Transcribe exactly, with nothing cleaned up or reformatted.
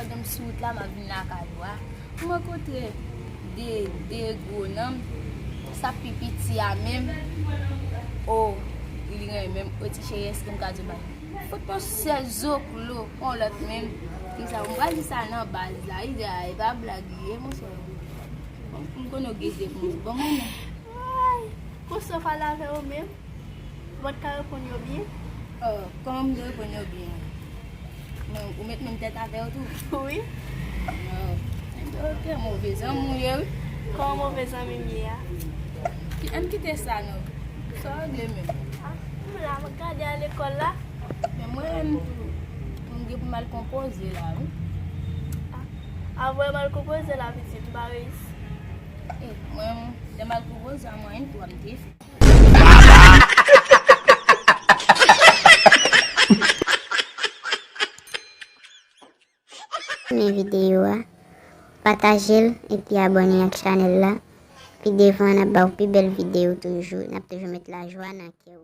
Menm sou wout la, m ap vin lakay ou a. M rankontre de, de gwo nonm. Sa pi piti a menm. O, li renmen m. O ti cheri, èske m ka di w bagay? Fout yon sèl zoklo, yon lòt menm. Konsa, m pral di sa nan baz la. Li di, a, e pa blag li ye, monchè. Bon, m konnen w gen de moun. Bon, mwen menm. Ay, konsa w pale avè yo menm? Ou pa t ka reponn yo byen? Oh, kòman m te reponn yo byen? Men ou met menm tèt avè yo tou? Wi. Oh, ok, move zanmi w ye, wi. Kòman move zanmi m ye a? Ki, ann kite sa, non. Sa w regle menm? Ah, m la, m gade a lekòl la. Men mwen menm tou, m gen pou m al konpoze la, wi. Ah, avè m al konpoze la, pitit, m pa reyisi. Eh, mwen, lè m al konpoze a, mwen menm tou, m te fè. Renmen videyo a, pataje l epi abòne ak chanèl la. Pi devan, n ap ba w pi bèl videyo toujou. N ap toujou met lajwa nan kè w.